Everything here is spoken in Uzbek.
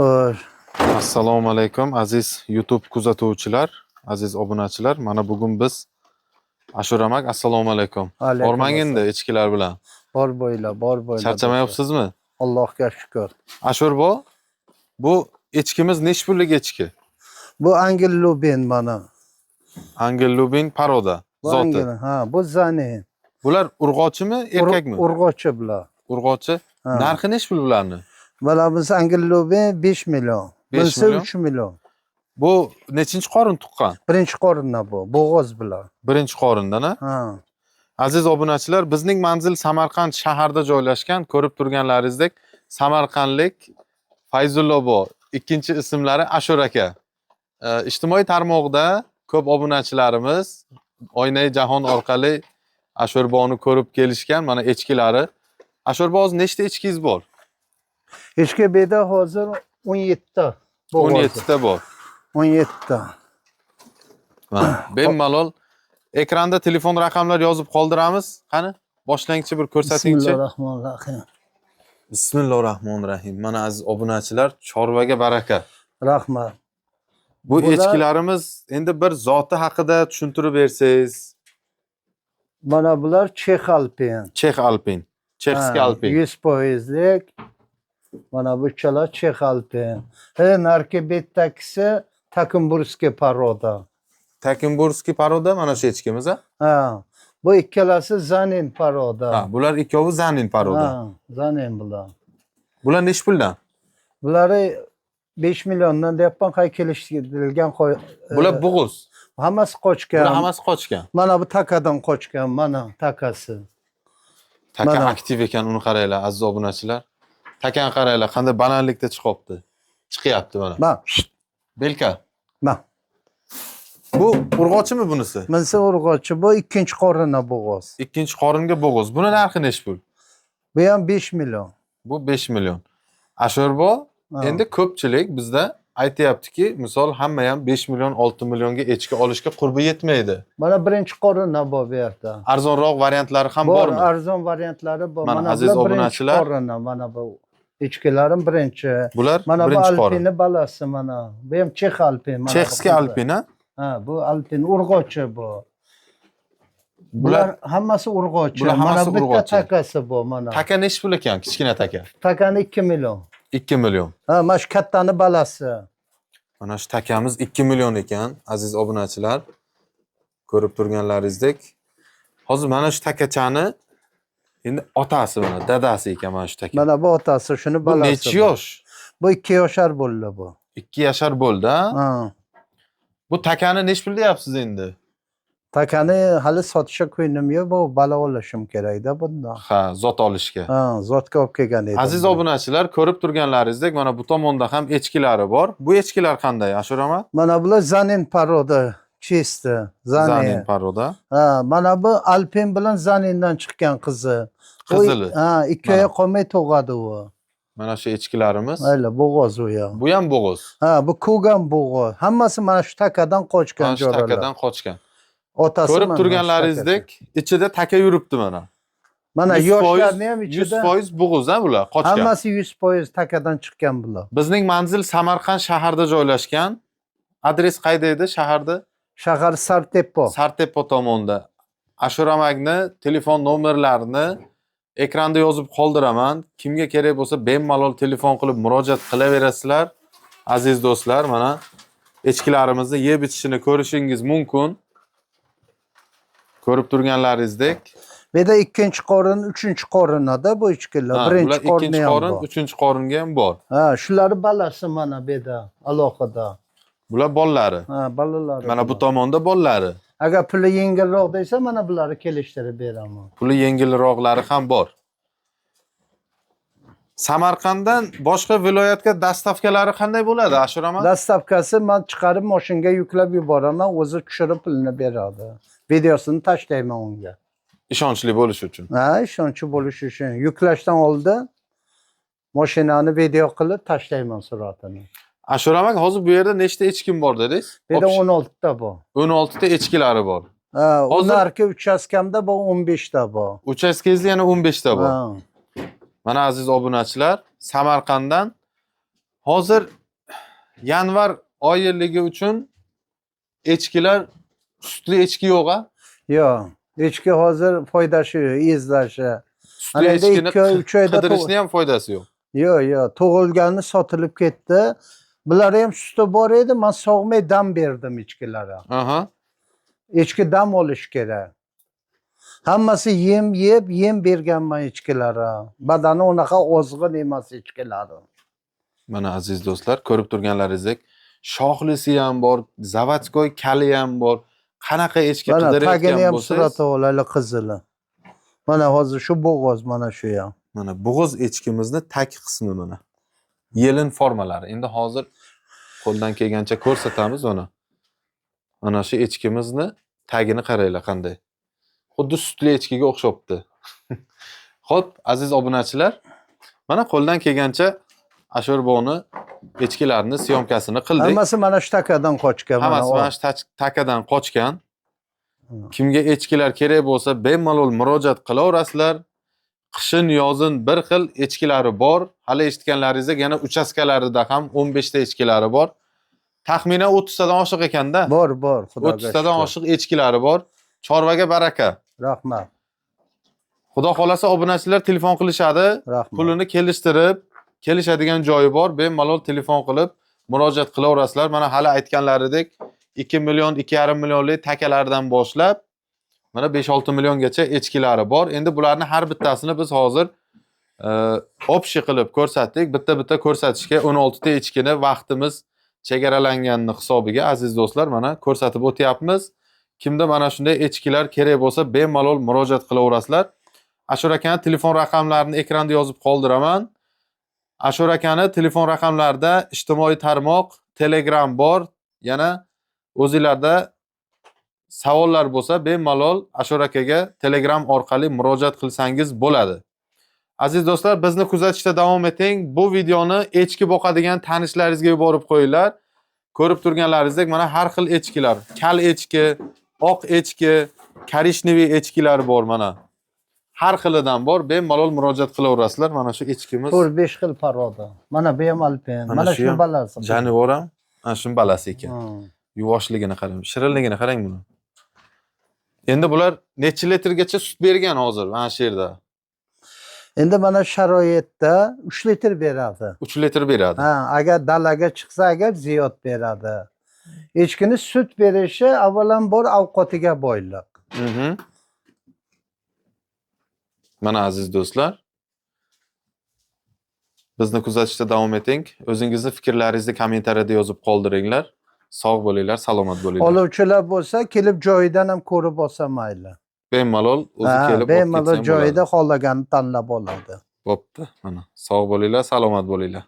Xo'sh. Assalomu alaykum, aziz YouTube kuzatuvchilar, aziz obunachilar. Mana bugun biz Ashur amak, assalomu alaykum. Alaykum Bormang assalom. Endi echkilar bilan. Bor bo'yla, bor bo'yla. Charchamayapsizmi? Allohga shukr. Ashur bu echkimiz nech pullik echki? Bu Angel Lubin mana. Angel Lubin порода, Bu zoti. Angel, ha, bu Zanin. Bular urg'ochimi, erkakmi? Urg'ochi bular. Urg'ochi. Ha. Narxi nech pul bularni? Mana biz Angel Lubin 5 million. 5 Bunisi million. 3 million. Bu nechinchi qorin tuqqan? Birinchi qorinda bu, bo'g'oz bular. Birinchi qorindan, ha? Ha. Aziz obunachilar, bizning manzil Samarqand shaharida joylashgan. Ko'rib turganlaringizdek, samarqandlik Fayzullo bo, ikkinchi ismlari Ashur aka. Ijtimoiy tarmoqda ko'p obunachilarimiz Oynai jahon orqali Ashurboni ko'rib kelishgan, mana echkilari. Ashurbo, hozir nechta echkingiz bor? Echki beda hozir 17 ta. Bo'g'ozi. 17 ta bor. 17 ta. Mana, bemalol ekranda telefon raqamlar yozib qoldiramiz. Qani, boshlangchi, bir ko'rsatingchi. Bismillahirrohmanirrohim. Bismillahirrohmanirrohim. Mana, aziz obunachilar, chorvaga baraka. Rahmat. Bu echkilarimiz endi bir zoti haqida tushuntirib bersangiz. Mana bular Chex Alpin. Chex Alpin. Чешский Ha, Alpin. 100 foizlik. Mana bu uchala Chex Alpin. He, narki bettakisi Takimburskiy порода. Takimburskiy порода mana shu echkimiz, a? Ha. Bu ikkalasi Zanin порода. Ha, bular ikkovi Zanin порода. Ha, Zanin bular. Bular nechi puldan? Bulari 5 milliondan deyapman, qay kelishtirilgan qo'y. Bular bo'g'iz. Hammasi qochgan. Bular hammasi qochgan. Mana bu takadan qochgan, mana takasi. Taka Mana. Aktiv ekan, uni qaranglar, aziz obunachilar. Takani qaranglar, qanday balandlikda chiqyapti. Chiqyapti mana. Ma, Belka. ma. Bu urg'ochimi bunisi? Bunisi urg'ochi, bu ikkinchi qorinna bo'g'oz. Ikkinchi qoringa bo'g'iz. Buni narxi nechi pul? Bu ham 5 million. Bu 5 million. Ashurbo, Ha. endi ko'pchilik bizda aytyaptiki, misol hamma ham 5 million, 6 millionga echki olishga qurbi yetmaydi. Mana birinchi qorinna bu yerda. Arzonroq variantlari ham Bor, bormi? arzon variantlari bor. Mana, Mana aziz bular birinchi obunachilar. qorinna, mana bu echkilarim birinchi. Bular Mana bu birinchi qorin. Alpini balasi mana. Bu ham Chex Alpin. Mana bu Чешский qizi. Alpin, a? Ha, bu Alpin urg'ochi bu. Bular Bular hammasi urg'ochi. Bular hammasi Mana bitta urg'ochi. Takasi bu mana. Taka nechi pul ekan, kichkina taka? Takani 2 million. 2 million. Ha, mana shu kattani balasi. Mana shu takamiz 2 million ekan, aziz obunachilar. Ko'rib turganlaringizdek. Hozir mana shu takachani endi otasi, mana dadasi ekan mana shu taka. Mana bu otasi, shuni Bu balasi. nechi yosh? Bu 2 yoshar bo'ldi bu. 2 yashar bo'ldi, ha? Ha. Bu takani nechi pul deyapsiz endi? Takani hali sotishga ko'nglim yo'q, bu bala olishim kerakda bundan. Ha, zot olishga. Ha, zotga olib kelgan edim. Aziz obunachilar, ko'rib turganlaringizdek, mana bu tomonda ham echkilari bor. Bu echkilar qanday, Ashur aka? Mana bular Zanin порода, чисто. Zanin. Zanin порода. Ha, mana bu Alpin bilan Zanindan chiqqan qizi. U- Qizili. Ha, ikki Mana. oy qolmay tug'adi u. Mana shu echkilarimiz. Mayli, bo'g'oz u ham. Bu ham bo'g'iz. Ha, bu ko'gan bo'g'oz. Hammasi mana shu takadan qochgan Mana shu jo'ralar. takadan qochgan. Otasi Ko'rib mana shu turganlaringizdek, ichida taka yuribdi mana. taka. Mana 100% yoshlarni ham ichida 100% bo'g'iz, ha, bular qochgan. hammasi 100% takadan chiqqan bular. Bizning manzil Samarqand shaharida joylashgan. Adres qayda edi shaharda? Shahar Sartepo. Sartepo tomonda. Ashur amakni telefon nomerlarini ekranda yozib qoldiraman. Kimga kerak bo'lsa, bemalol telefon qilib murojaat qilaverasizlar. Aziz do'stlar, mana echkilarimizni yeb ichishini ko'rishingiz mumkin. Ko'rib turganlaringizdek. Bu yerda ikkinchi qorin, uchinchi qorinada bu echkilar. Ha, Birinchi bular qorni ikkinchi ham qorin, bor. Uchinchi qoringa ham bor. Ha, shulari balasi mana bu yerda alohida. Bular bolalari. Ha, bolalari. Mana bu bular. tomonda bolalari. Agar puli yengilroq desa, mana bularni kelishtirib beraman. Puli yengilroqlari ham bor. Samarqanddan boshqa viloyatga доставка lari qanday bo'ladi, Ashur aka? Доставка si man chiqarib mashinga yuklab yuboraman, o'zi tushirib pulini beradi. Videosini tashlayman unga. Ishonchli bo'lishi uchun. Ha, ishonchli bo'lishi uchun yuklashdan oldin mashinani video qilib tashlayman suratini. Ashur aka, hozir bu yerda nechta echkim bor dedingiz? Bu yerda 16 ta bor. 16 ta echkilari bor. Ha, Hozir- ularki uchastkamda bor, 15 ta bor. Uchastkangizda yana 15 ta bor. Ha. Mana, aziz obunachilar, Samarqanddan Hozir yanvar oyiligi uchun echkilar, sutli echki yo'q a? Yo'q, echki hozir foydasi yo'q, izlashi. Sutli Ana endi echkini 2 oy, 3 oyda qidirishni ham foydasi yo'q. Yo'q, tug'ilgani sotilib ketdi. Bular ham suti bor edi, men sog'may dam berdim echkilarga. Aha. Echki dam olish kerak. Hammasi yem yeb, yem berganman echkilarga. Badani unaqa ozg'in emas echkilari. Mana aziz do'stlar, ko'rib turganlaringizdek, shoxlisi ham bor, заводской kali ham bor. Qanaqa echki Mana tagini qidirayotgan ham bo'lsangiz, surati olali qizili. Mana hozir shu bo'g'oz mana shu ham. Mana bo'g'iz echkimizni tag qismi mana. Yelin formalari. Endi hozir qo'ldan kelgancha ko'rsatamiz uni. Mana shu echkimizni tagini qaranglar qanday. Xuddi sutli echkiga o'xshabdi. Xo'p, aziz obunachilar, mana qo'ldan kelgancha Ashurboni echkilarini syomkasini qildik. Hammasi mana shu takadan qochgan. Mana Hammasi mana shu takadan qochgan. Kimga echkilar kerak bo'lsa, bemalol murojaat qilaverasizlar. Qishin, yozin bir xil echkilari bor. Hali eshitganlaringizdek, yana uchastkalarida ham 15 ta echkilari bor. Taxminan 30 tadan oshiq ekanda. Bor, bor, Xudoga 30 tadan shukr. oshiq echkilari bor. Chorvaga baraka. Rahmat. Xudo xolasa obunachilar telefon qilishadi. Rahmat. Pulini kelishtirib, kelishadigan joyi bor. Bemalol telefon qilib murojaat qilaverasizlar. Mana hali aytganlaridek 2 million, 2,5 millionlik takalardan boshlab mana 5-6 milliongacha echkilari bor. Endi bularni har bittasini biz hozir общий qilib ko'rsatdik. Bitta-bitta ko'rsatishga 16 ta echkini vaqtimiz chegaralanganini hisobiga aziz do'stlar mana ko'rsatib o'tyapmiz. Kimda mana shunday echkilar kerak bo'lsa, bemalol murojaat qilaverasizlar. Ashur akani telefon raqamlarini ekranda yozib qoldiraman. Ashur akani telefon raqamlarida ijtimoiy tarmoq, Telegram bor. Yana o'zinglarda savollar bo'lsa, bemalol Ashur akaga Telegram orqali murojaat qilsangiz bo'ladi. Aziz do'stlar, bizni kuzatishda davom eting. Bu videoni echki boqadigan tanishlaringizga yuborib qo'yinglar. Ko'rib turganlaringizdek, mana har xil echkilar, kal echki, oq echki, коричневый echkilar bor mana. Har xilidan bor. Bemalol murojaat qilaverasizlar. Mana shu echkimiz 4-5 xil порода. Mana bu ham alpen. Mana Mana shu shu ham balasi. Jonivor ham, ana shuni balasi ekan. Yuvoshligini qarang, shirinligini qarang buni. Endi bular necha litrgacha sut bergan hozir mana shu yerda? Endi mana sharoitda 3 litr beradi. 3 litr beradi. Ha, agar dalaga chiqsa agar ziyod beradi. Echkini sut berishi avvalambor ovqatiga bog'liq. Mana aziz do'stlar, bizni kuzatishda davom eting. O'zingizni fikrlaringizni kommentariyada yozib qoldiringlar. Sog' bo'linglar, salomat bo'linglar. Oluvchilar bo'lsa kelib joyidan ham ko'rib olsa mayli. Bemalol o'zi Ha, kelib olib bemalol ketsa ham joyida bo'ladi. xohlaganini tanlab oladi. Bo'pti. Mana sog' bo'linglar, salomat bo'linglar.